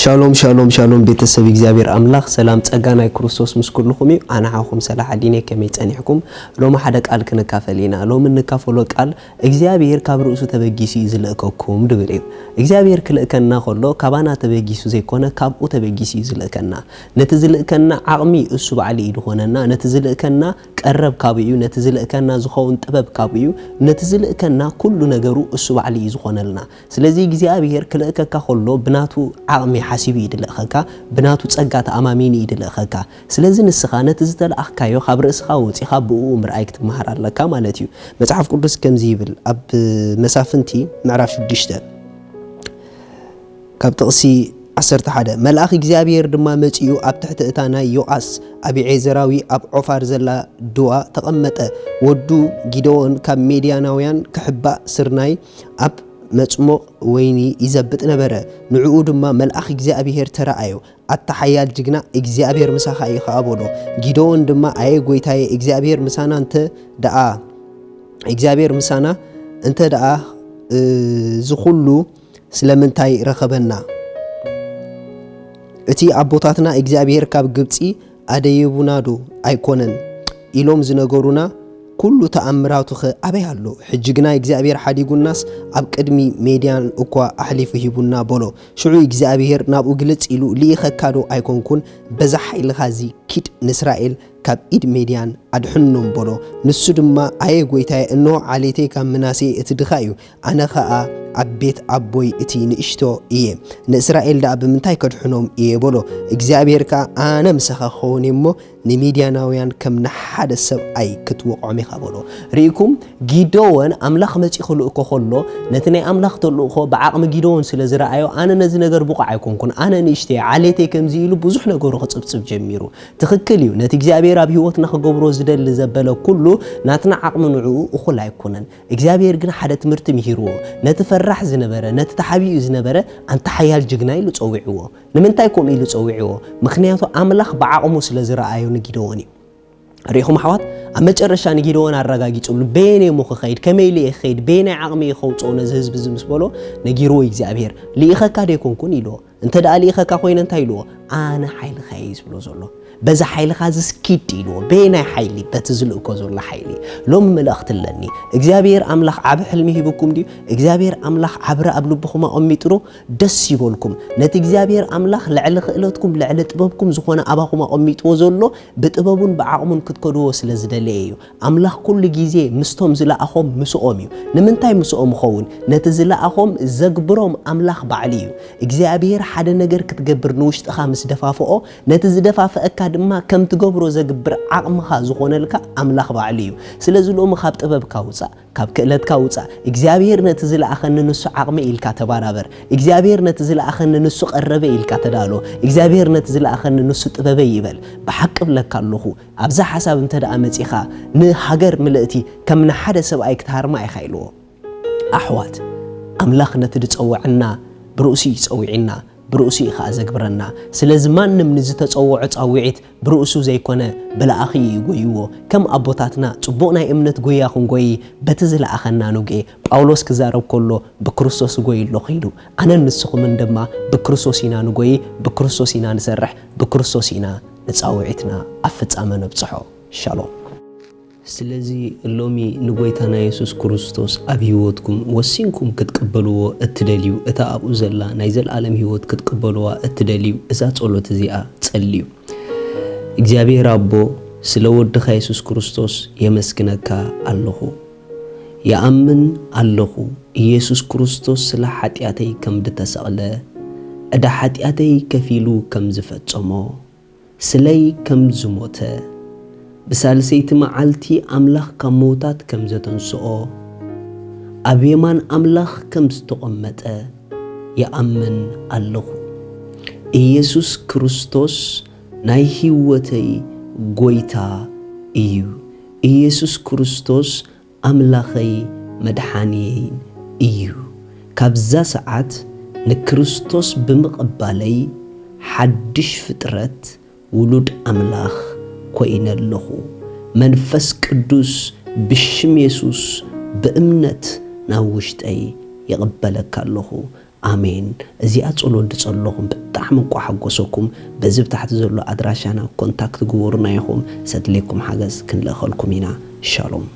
ሻሎም ሻሎም ሻሎም፣ ቤተሰብ እግዚኣብሔር ኣምላኽ፣ ሰላም ጸጋ ናይ ክርስቶስ ምስ ኩልኹም እዩ። ኣነ ሓኹም ሰላሓዲን እየ። ከመይ ጸኒሕኩም? ሎሚ ሓደ ቃል ክንካፈል ኢና። ሎሚ እንካፈሎ ቃል እግዚኣብሔር ካብ ርእሱ ተበጊሱ እዩ ዝልእከኩም ድብል እዩ። እግዚኣብሔር ክልእከና ከሎ ካባና ተበጊሱ ዘይኮነ ካብኡ ተበጊሱ እዩ ዝልእከና። ነቲ ዝልእከና ዓቕሚ እሱ ባዕሉ እዩ ዝኾነና። ነቲ ዝልእከና ቀረብ ካብኡ እዩ። ነቲ ዝልእከና ዝኸውን ጥበብ ካብኡ እዩ። ነቲ ዝልእከና ኩሉ ነገሩ እሱ ባዕሉ እዩ ዝኾነልና። ስለዚ እግዚኣብሔር ክልእከካ ከሎ ብናቱ ዓቕሚ ሓሲቡ እዩ ድልእኸካ፣ ብናቱ ጸጋ ተኣማሚኑ እዩ ድልእኸካ። ስለዚ ንስኻ ነቲ ዝተለኣኽካዮ ካብ ርእስኻ ወጺኻ ብእኡ ምርኣይ ክትመሃር ኣለካ ማለት እዩ። መጽሓፍ ቅዱስ ከምዚ ይብል፣ ኣብ መሳፍንቲ ምዕራፍ ሽዱሽተ ካብ ጥቕሲ ዓሰርተ ሓደ፣ መልኣኽ እግዚኣብሔር ድማ መጺኡ ኣብ ትሕቲ እታ ናይ ዮኣስ ኣቢዔዘራዊ ኣብ ዖፋር ዘላ ድዋ ተቐመጠ። ወዱ ጊደዎን ካብ ሜድያናውያን ክሕባእ ስርናይ ኣብ መጽሞቕ ወይኒ ይዘብጥ ነበረ። ንዕኡ ድማ መልኣኽ እግዚኣብሔር ተራኣዮ። ኣታ ሓያል ጅግና፣ እግዚኣብሔር ምሳኻ እዩ ኸኣ በሎ። ጊደዎን ድማ፣ ኣየ ጐይታየ፣ እግዚኣብሔር ምሳና እንተ ደኣ እግዚኣብሔር ምሳና እንተ ደኣ፣ እ፣ እዚ ኹሉ ስለምንታይ ረኸበና? እቲ ኣቦታትና እግዚኣብሔር ካብ ግብጺ ኣደይቡናዶ ኣይኮነን ኢሎም ዝነገሩና ኩሉ ተኣምራቱኸ ኣበይ ኣሎ? ሕጂ ግና እግዚኣብሔር ሓዲጉናስ ኣብ ቅድሚ ሜድያን እኳ ኣሕሊፉ ሂቡና በሎ። ሽዑ እግዚኣብሔር ናብኡ ግልጽ ኢሉ፣ ልኢኸካዶ ኣይኮንኩን? በዛ ሓይልኻ እዚ ኪድ ንእስራኤል ካብ ኢድ ሜድያን ኣድሕኖም በሎ። ንሱ ድማ፣ ኣየ ጐይታየ፣ እንሆ ዓሌተይ ካብ ምናሴ እቲ ድኻ እዩ፣ ኣነ ኸኣ ኣብ ቤት ኣቦይ እቲ ንእሽቶ እየ። ንእስራኤል ደኣ ብምንታይ ከድሕኖም እየ በሎ። እግዚኣብሔር ከኣ፣ ኣነ ምሳኻ ክኸውን እየ እሞ፣ ንሚድያናውያን ከም ንሓደ ሰብኣይ ክትወቕዖም ኢኻ በሎ። ርኢኩም፣ ጊደዎን ኣምላኽ መጺኡ ክልእኮ ከሎ፣ ነቲ ናይ ኣምላኽ ተልእኾ ብዓቕሚ ጊደዎን ስለ ዝረኣዮ፣ ኣነ ነዚ ነገር ብቑዕ ኣይኮንኩን፣ ኣነ ንእሽተይ፣ ዓሌተይ ከምዚ ኢሉ ብዙሕ ነገሩ ክጽብጽብ ጀሚሩ። ትኽክል እዩ፣ ነቲ እግዚኣብሔር ኣብ ህይወትና ክገብሮ ዝደሊ ዘበለ ኩሉ ናትና ዓቕሚ ንዕኡ እኹል ኣይኮነን። እግዚኣብሔር ግን ሓደ ትምህርቲ ምሂርዎ። ነቲ ፈራሕ ዝነበረ፣ ነቲ ተሓቢኡ ዝነበረ ኣንታ ሓያል ጅግና ኢሉ ጸዊዕዎ። ንምንታይ ከምኡ ኢሉ ጸዊዕዎ? ምኽንያቱ ኣምላኽ ብዓቕሙ ስለ ዝረኣዮ ንጊደዎን እዩ። ርኢኹም ኣሕዋት፣ ኣብ መጨረሻ ንጊደዎን ኣረጋጊጽሉ፣ በየነይ እሞ ክኸይድ፣ ከመይ ኢለ እየ ክኸይድ፣ በየናይ ዓቕሚ እየ ከውጽኦ ነዚ ህዝቢ እዚ ምስ በሎ፣ ነጊርዎ እግዚኣብሔር፣ ልኢኸካ ዶ ኣይኮንኩን ኢልዎ። እንተ ደኣ ልኢኸካ ኮይነ እንታይ ኢልዎ? ኣነ ሓይልኻ እየ እዩ ዝብሎ ዘሎ። በዚ ሓይልኻ እዚ ስኪድ ኢልዎ። በየናይ ሓይሊ? በቲ ዝልእኮ ዘሎ ሓይሊ። ሎሚ መልእኽቲ ኣለኒ። እግዚኣብሔር ኣምላኽ ዓቢ ሕልሚ ሂብኩም ድዩ? እግዚኣብሔር ኣምላኽ ዓቢ ራኢ ኣብ ልብኹም ኣቐሚጡ ዶ? ደስ ይበልኩም። ነቲ እግዚኣብሔር ኣምላኽ ልዕሊ ክእለትኩም፣ ልዕሊ ጥበብኩም ዝኾነ ኣባኹም ኣቐሚጥዎ ዘሎ፣ ብጥበቡን ብዓቕሙን ክትከድዎ ስለ ዝደለየ እዩ። ኣምላኽ ኩሉ ግዜ ምስቶም ዝለኣኾም ምስኦም እዩ። ንምንታይ ምስኦም ይኸውን? ነቲ ዝለኣኾም ዘግብሮም ኣምላኽ ባዕሉ እዩ። እግዚኣብሔር ሓደ ነገር ክትገብር ንውሽጥኻ ምስ ደፋፍኦ፣ ነቲ ዝደፋፍአካ ድማ ከም ትገብሮ ዘግብር ዓቕምኻ ዝኾነልካ ኣምላኽ ባዕሉ እዩ። ስለዚ ሎሚ ካብ ጥበብካ ውጻእ፣ ካብ ክእለትካ ውጻእ። እግዚኣብሔር ነቲ ዝለኣኸኒ ንሱ ዓቕሚ ኢልካ ተባራበር። እግዚኣብሔር ነቲ ዝለኣኸኒ ንሱ ቀረበ ኢልካ ተዳሎ። እግዚኣብሔር ነቲ ዝለኣኸኒ ንሱ ጥበበይ ይበል። ብሓቂ እብለካ ኣለኹ፣ ኣብዛ ሓሳብ እንተ ደኣ መጺኻ፣ ንሃገር ምልእቲ ከም ንሓደ ሰብኣይ ክትሃርማ ኢኻ ኢልዎ። ኣሕዋት፣ ኣምላኽ ነቲ ዝጸውዐና ብርእሱ እዩ ጸዊዕና፣ ብርእሱ እዩ ኸኣ ዘግብረና። ስለዚ ማንም ንዝተጸውዖ ጻውዒት ብርእሱ ዘይኮነ ብለኣኺ እዩ ጎይዎ። ከም ኣቦታትና ጽቡቕ ናይ እምነት ጉያ ክንጎዪ በቲ ዝለኣኸና ንጉኤ። ጳውሎስ ክዛረብ ከሎ ብክርስቶስ እጎይ ኣለኹ ኢሉ። ኣነን ንስኹምን ድማ ብክርስቶስ ኢና ንጎዪ፣ ብክርስቶስ ኢና ንሰርሕ፣ ብክርስቶስ ኢና ንጻውዒትና ኣብ ፍጻመ ነብጽሖ። ሻሎም። ስለዚ ሎሚ ንጎይታና የሱስ ክርስቶስ ኣብ ህይወትኩም ወሲንኩም ክትቅበልዎ እትደልዩ፣ እታ ኣብኡ ዘላ ናይ ዘልኣለም ህይወት ክትቅበልዋ እትደልዩ፣ እዛ ጸሎት እዚኣ ጸልዩ። እግዚኣብሔር ኣቦ፣ ስለ ወድኻ የሱስ ክርስቶስ የመስግነካ ኣለኹ። ይኣምን ኣለኹ፣ ኢየሱስ ክርስቶስ ስለ ሓጢኣተይ ከም ዝተሰቕለ፣ ዕዳ ሓጢኣተይ ከፊሉ ከም ዝፈጸሞ፣ ስለይ ከም ዝሞተ፣ ብሳልሰይቲ መዓልቲ ኣምላኽ ካብ ምዉታት ከም ዘተንስኦ፣ ኣብ የማን ኣምላኽ ከም ዝተቐመጠ ይኣምን ኣለኹ። ኢየሱስ ክርስቶስ ናይ ህይወተይ ጐይታ እዩ። ኢየሱስ ክርስቶስ ኣምላኸይ መድሓኒየይን እዩ። ካብዛ ሰዓት ንክርስቶስ ብምቕባለይ ሓድሽ ፍጥረት፣ ውሉድ ኣምላኽ፣ ኮይነ ኣለኹ። መንፈስ ቅዱስ ብሽም የሱስ ብእምነት ናብ ውሽጠይ ይቕበለካ ኣለኹ። ኣሜን። እዚኣ ጸሎት ዝጸለኹም ብጣዕሚ እኳ ሓጎሰኩም፣ በዚ ብታሕቲ ዘሎ ኣድራሻና ኮንታክት ግበሩና ኢኹም። ዘድልየኩም ሓገዝ ክንልእኸልኩም ኢና። ሻሎም።